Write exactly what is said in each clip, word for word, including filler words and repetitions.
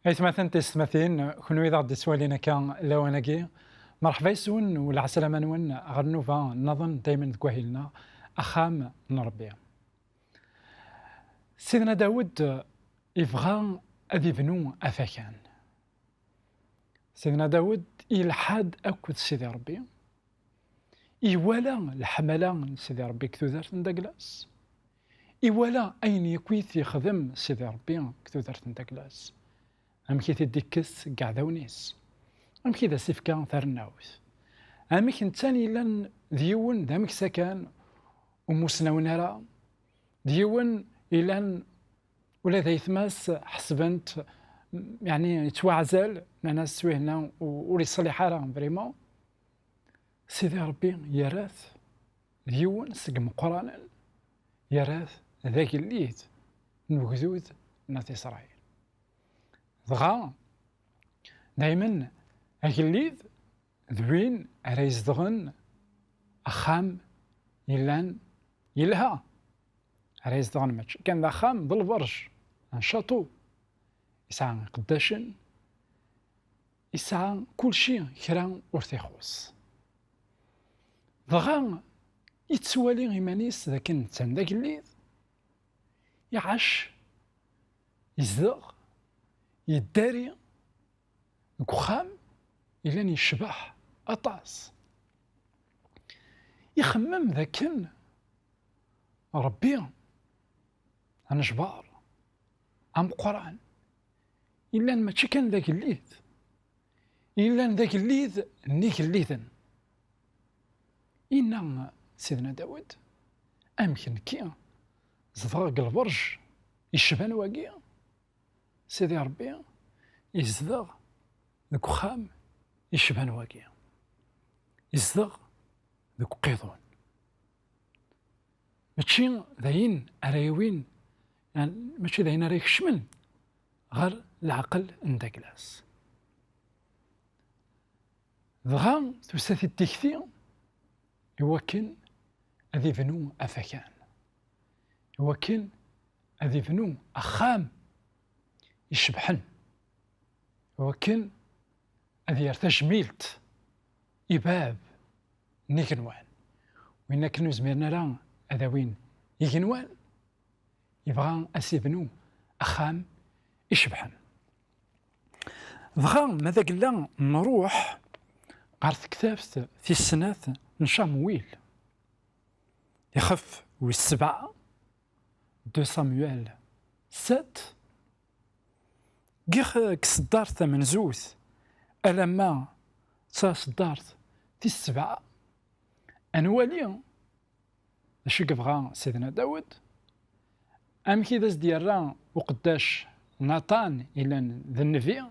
Aytmaten tisetmatin, kunwi d aɣ-d-ittwalin akka lawan-agi, merḥba yes-wen u lɛeslama-nwen ɣer nnuba nniḍen daymen deg wahil-nneɣ, Axxam n Ṛebbi. Sidna Dawed ibɣa ad ibnu afakan. Sidna Dawed ilḥa-d akked Sidi Ṛebbi, iwala leḥmala n Sidi Ṛebbi deg tudert n Daglas, iwala ayen yakk i t-yexdem Sidi Ṛebbi deg tudert n Daglas, amek i t-id-ikkes seg iɛdawen-is, amek i d as-ifka tarennawt, amek netta yellan d yiwen d ameksa kan, ur musnawen ara, d yiwen yellan ula d aytma-s ḥesben-t, yeɛni yettwaɛzel, nnan-as wihenna u-, ur yeṣliḥ ara vraiment. Sidi Ṛebbi yerra-t d yiwen seg imeqqranen, yerra-t d agellid n ugdud n At Isṛayil. Dɣa, daymen agellid d win ara izedɣen axxam yellan yelha, ara izedɣen mačči kan d axxam, d lberǧ, un château, yesɛa iqeddacen, yesɛa kulci, kra ur t-ixuṣ. Dɣa yettwali iman-is d akken netta d agellid, iɛac, izdeɣ, yeddari deg uxxam yellan yecbeḥ aṭas. Ixemmem d akken Ṛebbi anejbar ameqqran, yellan mačči kan d agellid, yellan d agellid n igelliden. Inna Sidna Dawed: "Amek nekki zedɣeɣ deg lberǧ yecban wagi, Sidi Ṛebbi yezdeɣ deg uxxam yecban wagi, yezdeɣ deg uqiḍun." Mačči d ayen ara yawin, yani, mačči d ayen ara ikecmen ɣer leɛqel n Daglas. Dɣa tusa-t-id tikti i wakken ad ibnu afakan, i wakken ad ibnu axxam icebḥen, i wakken ad yerr tajmilt i bab n igenwan. Win akken ur zmiren ara ad awin igenwan, yebɣa ad s-ibnu axxam icebḥen. Dɣa ma d agella, nruḥ ɣer tektabt tis snat n Camuil, ixef wis sebɛa, deux Samuel sept, gix deg tseddart tamenzut alamma d taseddart tis sebɛa, ad nwali d acu i yebɣa Sidna Dawed, amek i d as-d-yerra uqeddac Natan, yellan d nnbi,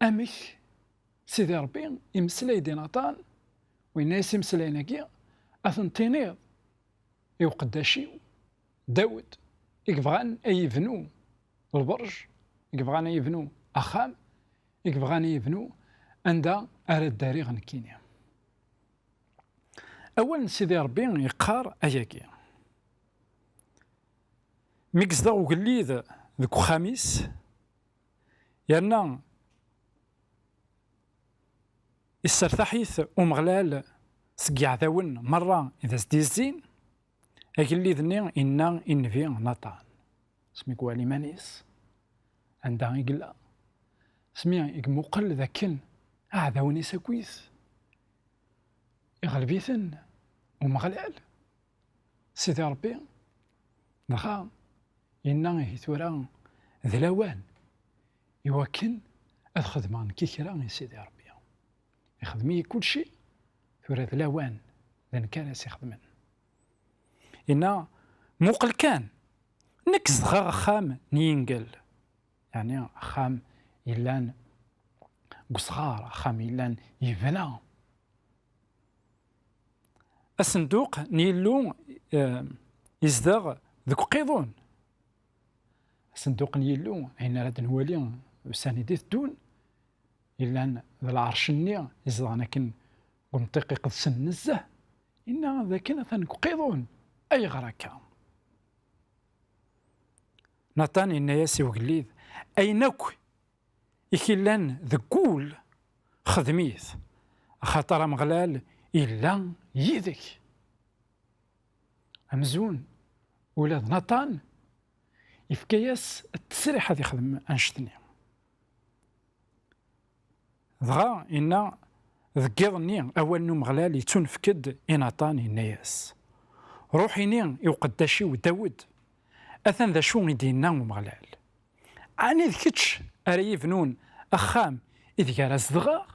amek Sidi Ṛebbi imeslay-d i Natan, u yenna-yas imeslayen-agi, ad ten-tiniḍ i uqeddac-iw Dawed, i yebɣan ad yebnu lberǧ, i yebɣan ad yebnu axxam, i yebɣan ad yebnu anda ara ddariɣ nekkini. Awal n Sidi Ṛebbi yeqqar ayagi: "Mi yezdeɣ ugellid deg uxxam-is, yerna issertaḥ-it Umeɣlal seg yeɛdawen merra i d as-d-yezzin." Agellid-nni inna i nnbi Natan, asmi iwala iman-is anda i yella, asmi i imuqel d akken aɛdawen-is akkit iɣleb-iten Umeɣlal, Sidi Ṛebbi, dɣa yenna: "Ihi tura d lawan i wakken ad xedmeɣ nekk kra i Sidi Ṛebbi. Ixdem-iyi kulci, tura d lawan d nekk ara s-ixedmen." Yenna: "Muqel kan, nekk zedɣeɣ axxam n yingel." Yeɛni axxam yellan deg usɣar, axxam yellan yebna. Asenduq n Yillu, eh, yezdeɣ deg uqiḍun. Asenduq n Yillu, ayen ara d-nwali ussan i d-iteddun, yellan d lɛerc-nni izedɣen akken deg umṭiq iqedsen nezzeh, yenna d akken atan deg uqiḍun. Ayɣer akka? Natan yenna-yas i ugellid: Ayen akk i k-illan deg wul, xdem-it, axaṭer Ameɣlal illa yid-k. Amzun ula d Naṭan yefka-yas ttesriḥ ad ixdem annect-nni. Dɣa inna deg yiḍ-nni, awal n Umeɣlal yettunefk-d i Naṭan, yenna-yas: "Ruḥ ini i uqeddac-iw Dawed, atan d acu i d-yenna Umeɣlal. Ɛni d kečč ara yibnun axxam ideg ara zedɣeɣ?"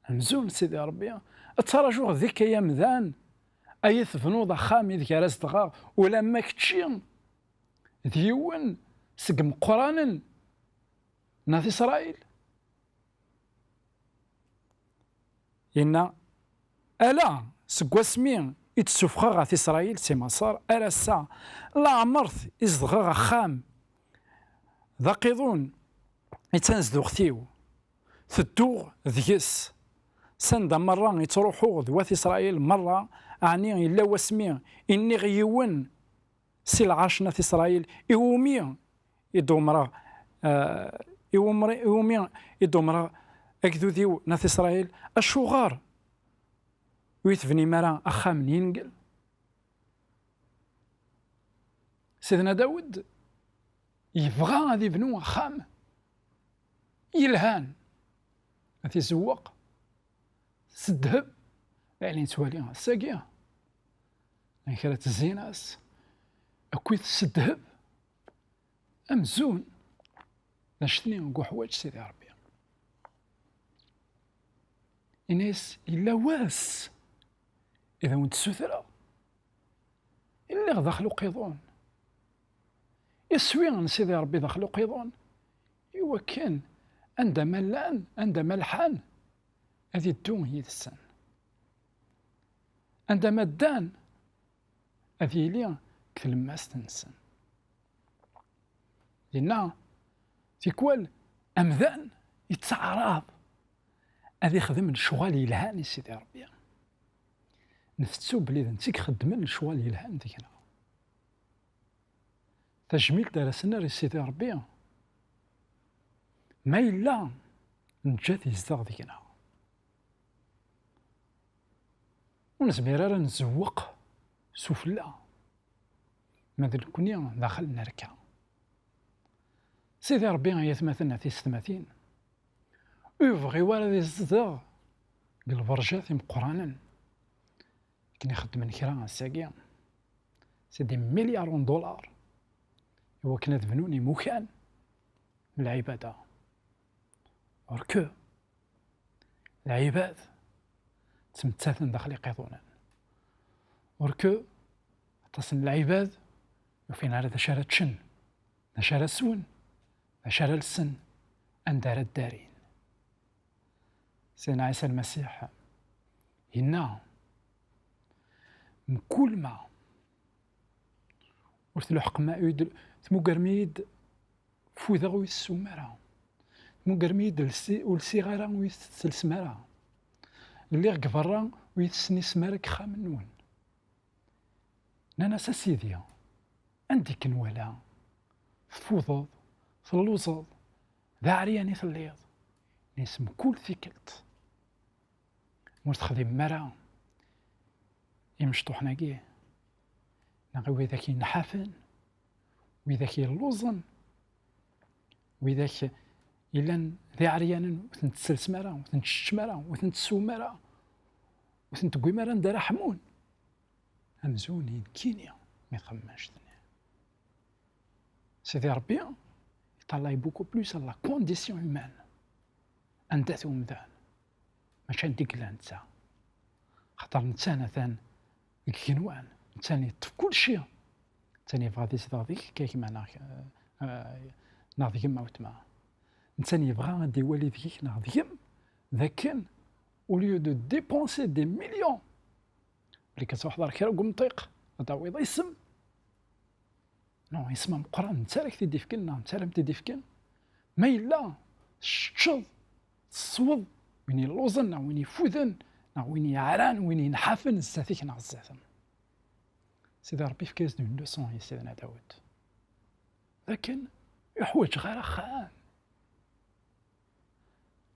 Amzun, Sidi Ṛebbi, ad ttṛajuɣ deg-k ay amdan, ay tebnuḍ axxam ideg ara zedɣeɣ, ulamma kečči d yiwen seg imeqqranen n At Isṛayil? Yenna: "Ala, seg wasmi i d-ssufɣeɣ At Isṛayil si Maṣer ar ass-a, leɛmer i zedɣeɣ axxam d aqiḍun i d tanezduɣt-iw. Tedduɣ deg-s. S anda merra i ttruḥuɣ d wat Isṛayil merra, ɛni yella wasmi i nniɣ i yiwen si lɛerc n At Isṛayil, iwumi i d-umreɣ, eh, iwumi, iwumi i d-umreɣ agdud-iw n At Isṛayil, acuɣer ur yi-tebnim ara axxam n yingel?" Sidna Dawed yebɣa ad ibnu axxam yelhan, ad t-izewweq s ddheb. D ayen nettwali ass-agi, amek ara tezzinas akkit s ddheb, amzun d annect-nni deg uḥwaǧ Sidi Ṛebbi. Ini-as: "Yella wass i d awen-d-ssutreɣ, lliɣ daxel uqiḍun. Iswi n Sidi Ṛebbi daxel uqiḍun, iwakken anda ma llan, anda ma lḥan, ad iddu yid-sen. Anda ma ddan, ad yili deg tlemmast-nsen." Dinna, tikwal, amdan yettaɛraḍ ad ixdem lecɣal yelhan i Sidi Ṛebbi. Ntettu belli d netta i ixeddmen lecɣal yelhan deg-neɣ. Tajmilt ara s-nerr i Sidi Ṛebbi, ma yella neǧǧa-t yezdeɣ deg-neɣ. Ur nezmir ara ad nzewweq sufella, ma d nekkni daxel nerka. Sidi Ṛebbi, ay atmaten, a tisetmatin, ur yebɣi ara ad izdeɣ deg lberjat imeqqranen akken ixeddmen kra ass-agi. C'est des milliards en dollars i wakken ad bnun imukan n lɛibada. Or que lɛibad ttmettaten daxel iqiḍunen. Or que aṭas n lɛibad ur ufin ara d acu ara ččen, d acu ara swen, d acu ara lsen, anda ara ddarin. Sidna Ɛisa Lmasiḥ yenna: "Mkul ma ur tluḥqem, ur d-, tmugrem-iyi-d, fudeɣ ur yi-tessum ara. Tmugrem-iyi-d, lsi-, ur lsiɣ ara ur yi-tesselsem ara. Lliɣ deg berra ur yi-tesnisem ara deg ixxamen-nwen." Nnan-as: "A Sidi, anda i k-nwala tfudeḍ, telluẓeḍ, d aɛeryan i telliḍ?" Yenna-as: "Mkul tikkelt ma ur texdimem ara imecṭuḥen-agi, neɣ i widak yenḥafen, widak yelluẓen, widak yellan d iɛeryanen, ur ten-tesselsem ara, ur ten-teččem ara, ur ten-tessewwem ara, ur ten-tewwim ara anda ara ḥmun, amzun i nekkini mi txemmem annect-nni." Sidi Ṛebbi yeṭṭalay beaucoup plus à la condition humaine, anda-t umdan, mačči anda i yella netta. Axaṭer netta atan deg igenwan, netta yeṭṭef kulci, netta yebɣa ad izdeɣ deg-k, a gma neɣ, eh, neɣ deg-m a weltma. Netta yebɣa ad iwali deg-k neɣ deg-m, d akken, au lieu de dépenser des millions, belli ad truḥeḍ ar kra n umṭiq, ad d-tawiḍ isem, non, isem ameqqran, netta ara k-t-id-ifken, neɣ netta ara m-t-id-ifken. Ma yella tceččeḍ, tesweḍ win yelluẓen, neɣ win ifuden, neɣ win yeɛran, win yenḥafen zdat-ik neɣ zdat-m. Sidi Ṛebbi yefka-yas-d une leçon i Sidna Dawed. Lakin ur ḥwaǧeɣ ara axxam.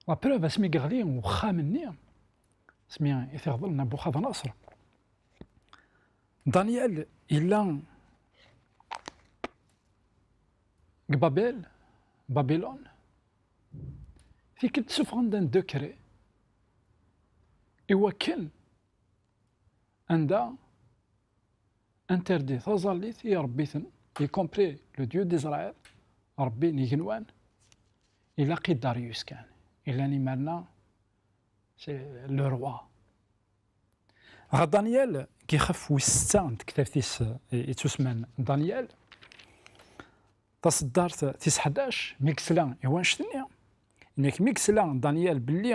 La preuve, asmi yeɣli uxxam-nni, asmi i t-iɣḍel Nabuxadnaṣer, Daniel yella deg Babel, Babilon, tikkelt ssufɣen-d un décret i wakken anda interdit, taẓallit i iṛebbiten, y compris le Dieu d'Israël, Ṛebbi n igenwan, ilaq i Darius kan. Illan imerna, c'est le roi. Dɣa Daniel, deg ixef wis setta n tektabt-is, eh, ittusemman Daniel, taṣeddart tis ḥdac, mi yesla i wannect-nni, yenna-k mi yesla Daniel belli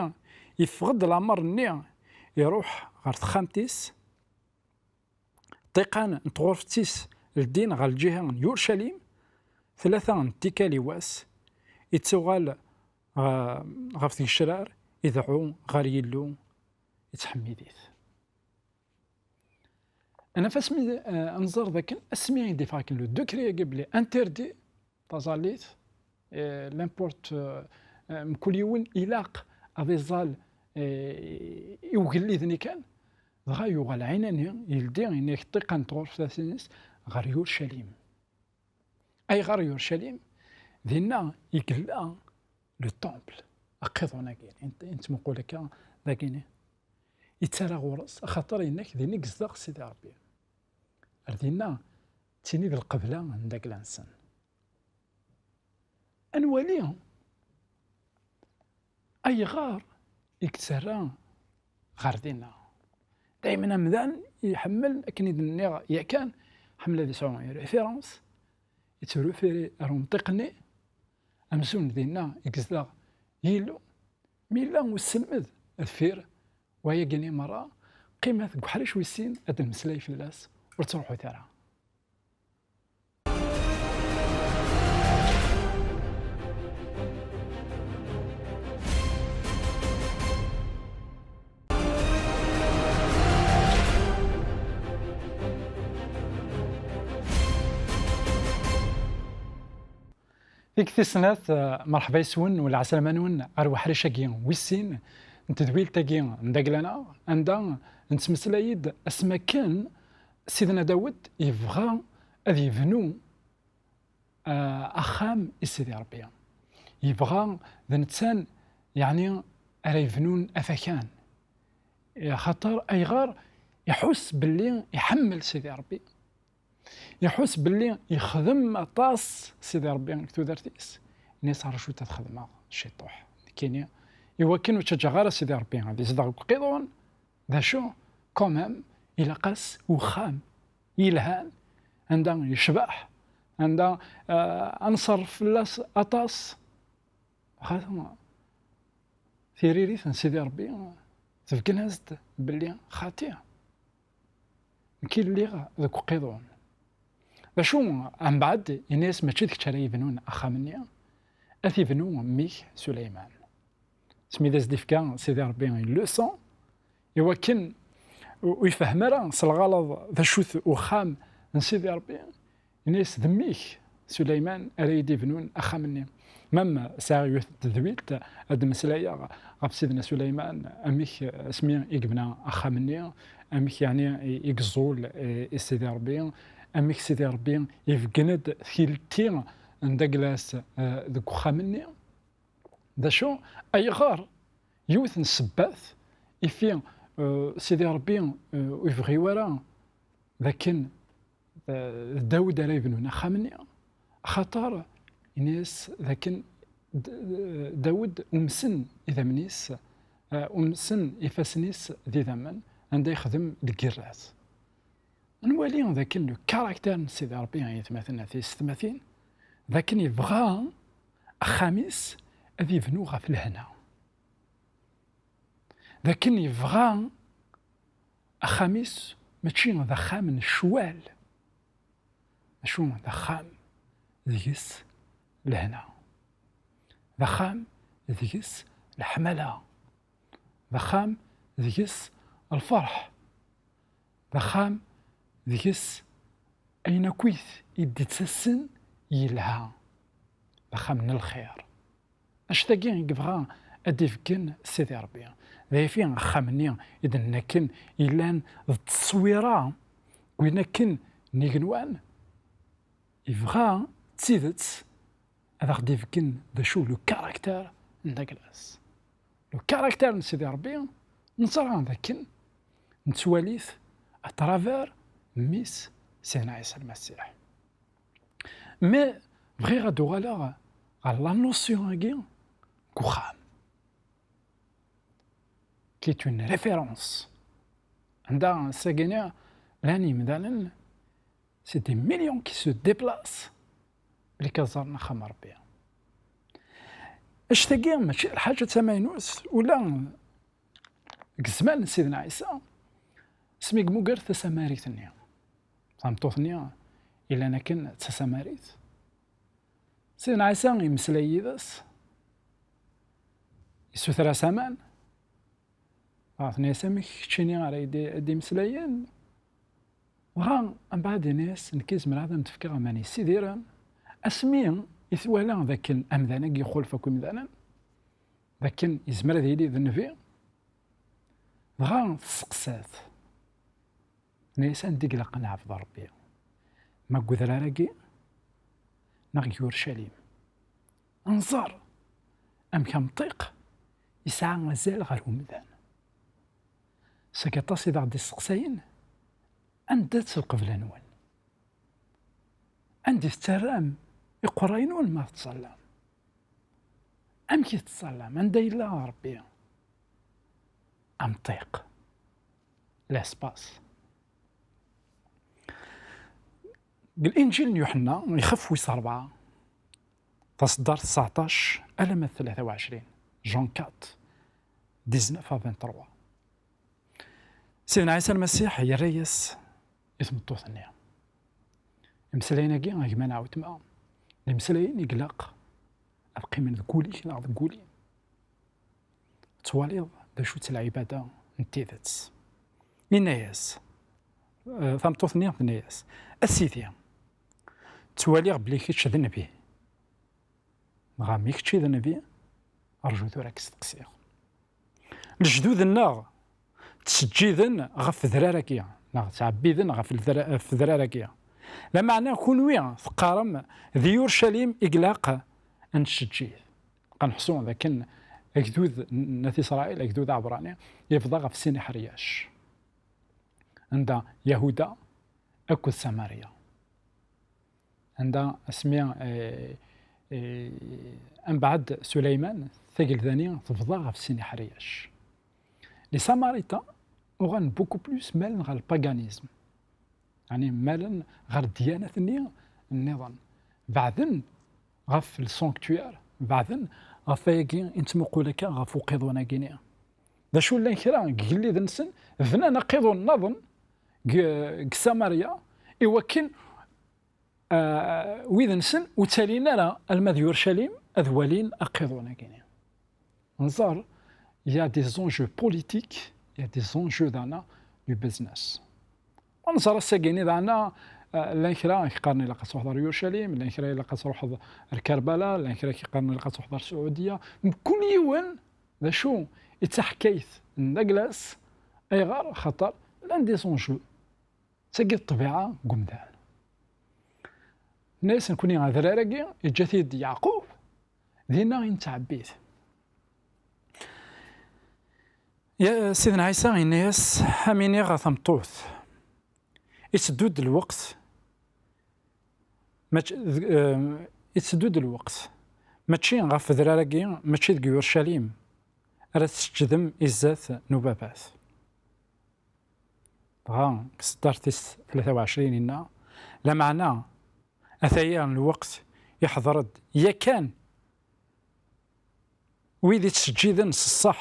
yeffeɣ-d lamer-nni, iruḥ ɣer texxamt-is, ṭṭiqan n tɣurfet-is ldin ɣer lǧiha n Yurcalim, tlata n tikkal i wass, ittuɣal ɣ-, ɣef tgecrar, ideɛɛu ɣer Yillu, ittḥemmid-it. Anaf asmi, eh, ad nẓer dakken asmi i d-iffeɣ akken le décret-agi belli interdit, taẓallit, eh, n'importe, eh, eh, mkul yiwen ilaq ad iẓẓal, eh, i ugellid-nni kan, dɣa yuɣal ɛinani, yeldi, yenna-k ṭṭiqan n tɣurfet-is ɣer Yurcalim. Ayɣer Yurcalim? Dinna i yella le temple, aqiḍun-agi, i nettmuqul akka dagini. Yettarra ɣur-s, axaṭer yenna-k din i yezdeɣ Sidi Ṛebbi. Ar dinna, d tini d lqebla n dagla-nsen. Ad nwali ayɣer i yettarra ɣer dinna. Daymen amdan iḥemmel, akken i d-nniɣ yakan, iḥemmel ad yesɛu référence, yettrefiri ar umṭiq-nni, amzun dinna i yezdeɣ Yillu, mi yella uselmed deffir wayagi-nni merra, qqimet deg uḥric wis sin ad d-nemmeslay fell-as, ur ttruḥut ara. Tikkelt tis snat, eh, merḥba yes-wen u lɛeslama-nwen ɣer uḥric-agi wis sin n tedwilt-agi n dagla-nneɣ, anda nettmeslay-d asmi akken Sidna Dawed yebɣa ad yebnu, eh, axxam i Sidi Ṛebbi. Yebɣa d netta, yeɛni, ara yebnun afakan. Axaṭer ayɣer? Iḥuss belli iḥemmel Sidi Ṛebbi. Iḥuss belli yexdem aṭas Sidi Ṛebbi deg tudert-is. Ini-as: "Rjut ad xedmeɣ ciṭuḥ nekkini, iwakken ur ttaǧǧaɣ ara Sidi Ṛebbi ad izdeɣ deg uqiḍun." D acu? Quand même, ilaq-as uxxam yelhan, anda yecbeḥ, anda, eh, ad nṣerref fell-as aṭas. Axaṭer tiririt n Sidi Ṛebbi tebgen-as-d belli xaṭi, nekk i lliɣ deg uqiḍun. D acu, mbeɛd, ini-as: "Mačči d kečč ara yebnun axxam-nni, ad t-ibnu mmi-k Suleyman." Asmi d as-d-ifka Sidi Ṛebbi une leçon, iwakken ur, ur ifehhem ara s lɣalaḍ d acu-t uxxam n Sidi Ṛebbi, ini-as: "D mmi-k Suleyman ara yi-d-ibnun axxam-nni." Même sɛiɣ yiwet n tedwilt ad d-mmeslayeɣ ɣef Sidna Suleyman, amek asmi i yebna axxam-nni, amek yeɛni i, i yeẓẓul, eh, i Sidi Ṛebbi, amek Sidi Ṛebbi ibeggen-d tilelli n dagla-s, eh, deg uxxam-nni. D acu? Ayɣer? Yiwet n ssebbat ifi, eh, Sidi Ṛebbi, eh, ur yebɣi ara d akken, eh, d Dawed ara yebnun axxam-nni, axaṭer ini-as d akken D-, Dawed umsen idammen-is, eh, umsen ifassen-is d idammen, anda yexdem deg yiraz. Ad nwali d akken le caractère n Sidi Ṛebbi, ay atmaten, a tisetmatin, d akken yebɣa axxam-is ad yebnu ɣef lehna. D akken yebɣa axxam-is mačči d axxam n ccwal, acu d axxam deg-s lehna, d axxam deg-s leḥmala, d axxam deg-s lferḥ, d axxam deg-s ayen akkit i d-ittasen yelha, d axxam n lxir. Annect-agi i yebɣa ad d-ibeggen Sidi Ṛebbi. D ayfi axxam-nni i d-nenna akken yellan d tteswira n win akken n igenwan, yebɣa d tidet ad aɣ-d-ibeggen d acu le caractère n Daglas. Le caractère n Sidi Ṛebbi neẓra d akken nettwali-t à travers mmi-s Sidna Ɛisa Lmasiḥ. Mais bɣiɣ ad uɣaleɣ ɣer la notion-agi n uxxam, qui est une référence. Anda ass-agi-ni llan yimdanen, c'est des millions qui se déplacent, belli ad ẓren axxam n Ṛebbi. Annect-agi mačči d lḥaǧa d tamaynut, ula deg zzman n Sidna Ɛisa, asmi yemmuger tasamarit-nni, tameṭṭut-nni yellan akken d tasamarit. Sidna Ɛisa yemmeslay yid-s, yessuter-as aman. Dɣa tenna-yas: "Amek keččini ara yi-d-, d-imeslayen?" Dɣa mbeɛd yenna-yas: "Nekk zemreɣ ad am-d-fkeɣ aman yessidiren." Asmi i twala d akken amdan-agi ixulef akk imdanen, d akken yezmer ad yili d nnbi, dɣa tesseqsa-t, tenna-yas: "Anda i ilaq ad neɛbed Ṛebbi? Ma deg udrar-agi neɣ deg Yurcalim?" Ad nẓer amek amṭiq yesɛa azal ɣer umdan. Seg aṭas i d-aɣ-d-isseqsayen: "Anda-tt lqebla-nwen? Anda i tettarram iqerray-nwen ma tettẓallam? Amek i tettẓallam? Anda yella Ṛebbi?" Amṭiq, l'espace. Deg Linǧil n Yuḥenna, ixef wis ṛebɛa, taṣeddart tseɛṭac alamma d tlata u ɛecrin, Jean quatre, dix-neuf à vingt-trois. Sidna Ɛisa Lmasiḥ yerra-yas i tmeṭṭut-nni: "Imeslayen-agi, a gma neɣ a weltma, d imeslayen i ilaq ad qqimen deg wul-ik neɣ deg wul-im. Twaliḍ d acu-tt lɛibada n tidet." Yenna-yas, eh, tameṭṭut-nni tenna-yas: "A Sidi, ttwaliɣ belli kečč d nnbi. Dɣa mi kečč i d nnbi, rju tura ad k-steqsiɣ. Lejdud-nneɣ ttseǧǧiden ɣef wedrar-agi, neɣ ttɛebbiden ɣef ledra-, ɣef wedrar-agi. Lameɛna kunwi teqqarem d Yurcalim i ilaq ad nttseǧǧid." Nqan ḥṣu d akken agdud n At Isṛayil, agdud aɛebṛani, yebḍa ɣef sin iḥeryac, anda Yahuda akked Samarya. Anda asmi, eh, eh, ambeɛd Suleyman, tagelda-nni tebḍa ɣef sin iḥeryac. Les Samaritains uɣalen beaucoup plus malen ɣer le paganisme. Yeɛni malen ɣer ddyanat-nni nniḍen. Beɛden ɣef le sanctuaire, beɛden ɣef wayagi i nettmuqul akka ɣef uqiḍun-agi-ni. D acu, llan kra deg igelliden-nsen bnan aqiḍun nniḍen deg, deg Samarya, i wakken, ah, wid-nsen ur ttalin ara alma d Yurcalim ad walin aqiḍun-agi-ni. Nẓer, il y a des enjeux politiques, il y a des enjeux dana du business. Ur nẓer ass-agi-ni dana, ah, llan kra i yeqqaren ilaq ad truḥeḍ ar Yurcalim, llan kra ilaq ad truḥeḍ ar Kerbala, llan kra i yeqqaren ilaq ad truḥeḍ ar Saɛudiya. Mkul yiwen d acu i d taḥkayt n Daglas. Ayɣer? Xaṭer llan des enjeux. D tagi d ṭṭbiɛa n umdan. Tenna-yas: "Nekni adrar-agi yeǧǧa-t-id Yeɛqub, dinna i nettɛebbid." Ya, Sidna Ɛisa yenna-yas: "Am iniɣ a tameṭṭut, itteddu-d lweqt, mačči d, eh, itteddu-d lweqt, mačči ɣef udrar-agi, mačči deg Yurcalim, ara tseǧǧdem i zdat n ubabat." Dɣa deg tseddart tis tlata u ɛecrin inna: "Lameɛna ataya lweqt iḥḍer-d yakan, wid ittseǧǧiden s ṣṣeḥ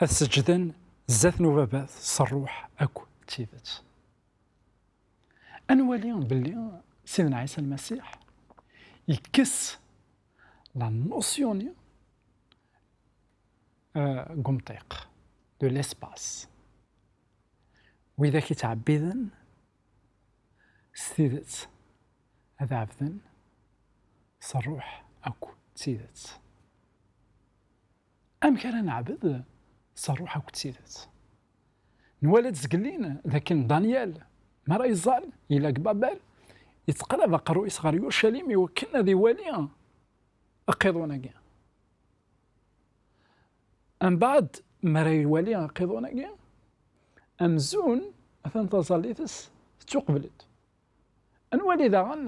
ad seǧǧden zdat n ubabat s ṛṛuḥ akked tidet." Ad nwali belli Sidna Ɛisa Lmasiḥ yekkes la notion-nni, euh, n umṭiq, de l'espace. Widak ittɛebbiden s tidet ad ɛebden s ṛṛuḥ akked d tidet. Amek ara neɛbed s ṛṛuḥ akked d tidet? Nwala-d zgellin d akken Danyal, mi ara yeẓẓal, yella deg Babel, yettqerrib aqerru-is ɣer Yurucalim i wakken ad iwali aqiḍun-agi. Mbeɛd, mi ara iwali aqiḍun-agi, amzun atan taẓallit-is tettuqbel-d. Ad nwali daɣen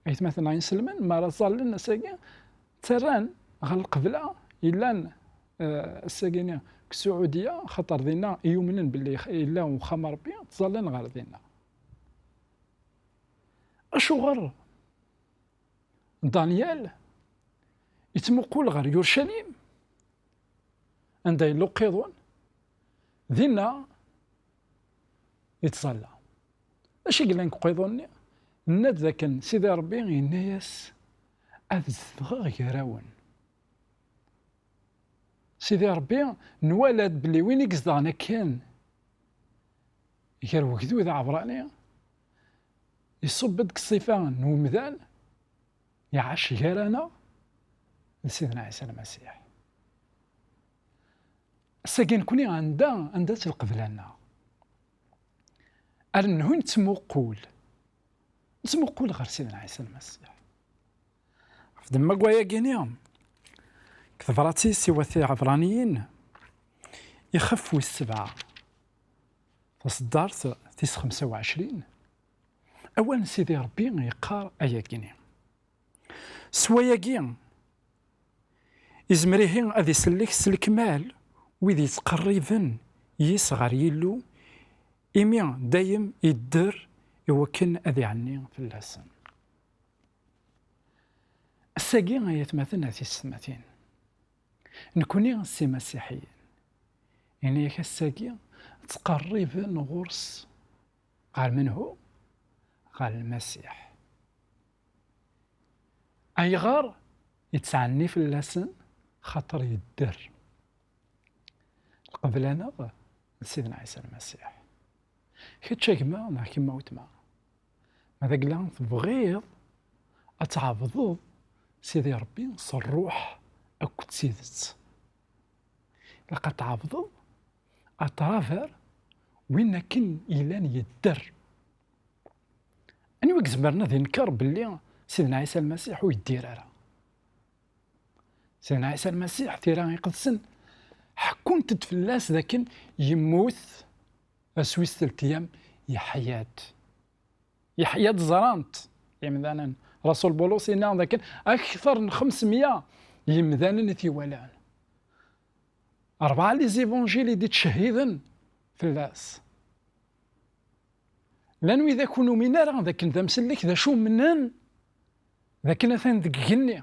aytmaten-a inselmen, mi ara ẓẓallen ass-agi, ttarran ɣer lqebla yellan, eh, ass-agi-nni deg Suɛudiya, xaṭer dinna i yumnen belli yella uxxam n Ṛebbi, ttẓallan ɣer dinna. Acuɣer Danyal yettmuqul ɣer Yurucalim, anda yella uqiḍun, dinna yettẓalla. D acu i yellan deg uqiḍun-nni? Nna-d dakken Sidi Ṛebbi yenna-yas: "Ad zedɣeɣ gar-awen." Sidi Ṛebbi nwala-d belli win i izedɣen akken gar wegdud aɛebṛani, iṣubb-d deg ṣṣifa n umdan, iɛac gar-aneɣ d Sidna Ɛisa Lmasiḥ. Ass-agi nekni anda, anda-tt lqebla-nneɣ? Ar nenhu nettmuqul, nettmuqul ɣer Sidna Ɛisa Lmasiḥ. Ɣef ddemma n wayagi-ni, deg tebrat-is i wat Iɛebṛaniyen, ixef wis sebɛa, taṣeddart tis xemsa u ɛecrin, awal n Sidi Ṛebbi yeqqar ayagi-ni: "S wayagi, izmer ihi ad isellek s lekmal wid yettqerriben yis ɣer Yillu, imi dayem idder i wakken ad iɛenni fell-asen." Ass-agi, ay atmaten, a tisetmatin, nekni s imasiḥiyen, ini-ak ass-agi ttqerriben ɣur-s. Ɣer menhu? Ɣer Lmasiḥ. Ayɣer yettɛenni fell-asen? Xaṭer yedder. Lqebla-nneɣ d Sidna Ɛisa Lmasiḥ. Kečč a gma neɣ kemm a weltma, ma d agla tebɣiḍ ad tɛebdeḍ Sidi Ṛebbi s ṛṛuḥ akked tidet, ilaq ad tɛebdeḍ à travers win akken yellan yedder. Anwa i izemren ad inker belli Sidna Ɛisa Lmasiḥ ur yeddir ara? Sidna Ɛisa Lmasiḥ, tira iqedsen ḥekkunt-d fell-as dakken yemmut, ass wis telt ayyam yeḥya-d. Yeḥya-d, ẓran-t yemdanen. Rasul Bulus yenna dakken akter n xemsemya yemdanen i t-iwalan. Rebɛa les évangiles i d-ittcehhiden fell-as. Llan widak ur numin ara dakken d amsellek, d acu umnen dakken atan deg igenni.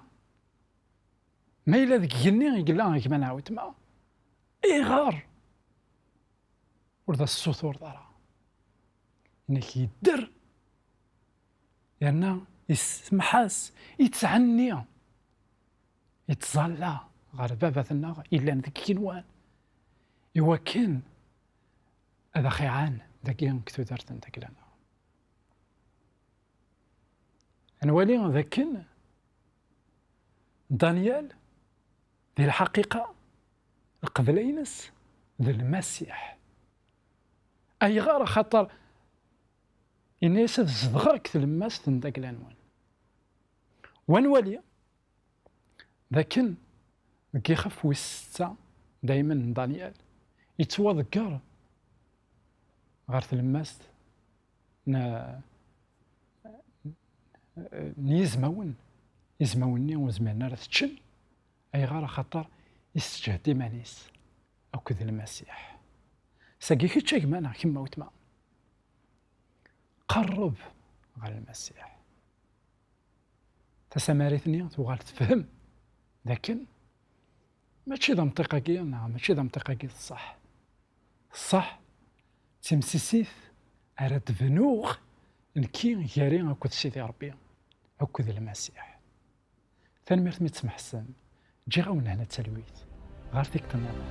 Ma yella deg igenni i yella gma neɣ weltma, ayɣer ur d as-tessutureḍ ara? Inek yedder, yerna yessemḥas, yettɛenni, yettẓalla ɣer Baba-tneɣ yellan deg igenwan, iwakken ad aɣ-iɛan dagi deg tudert n dagla-nneɣ. Ad nwali dakken Danyal, di lḥaqiqa, lqebla-ines d Lmasiḥ. Ayɣer? Axaṭer yenna-yas: "Ad zedɣeɣ deg tlemmast n dagla-nwen." Wa nwali dakken deg ixef wis setta, daymen n Danyal, yettwaḍegger ɣer tlemmast n, n yizmawen. Izmawen-nni ur zmiren ara ad t-ččen. Ayɣer? Axaṭer isseǧhed iman-is akked Lmasiḥ. Sagi kečč a gma neɣ kemm a weltma, qerreb ɣer Lmasiḥ. Tasamarit-nni tuɣal tefhem dakken mačči d amṭiq-agi neɣ mačči d amṭiq-agi d ṣṣeḥ. Ṣṣeḥ d timsisit ara d-bnuɣ nekki gari akked Sidi Ṛebbi akked Lmasiḥ. Tanemmirt mi tesmeḥsem. Ǧǧiɣ-awen hna d talwit. Ɣer tikkelt nniḍen.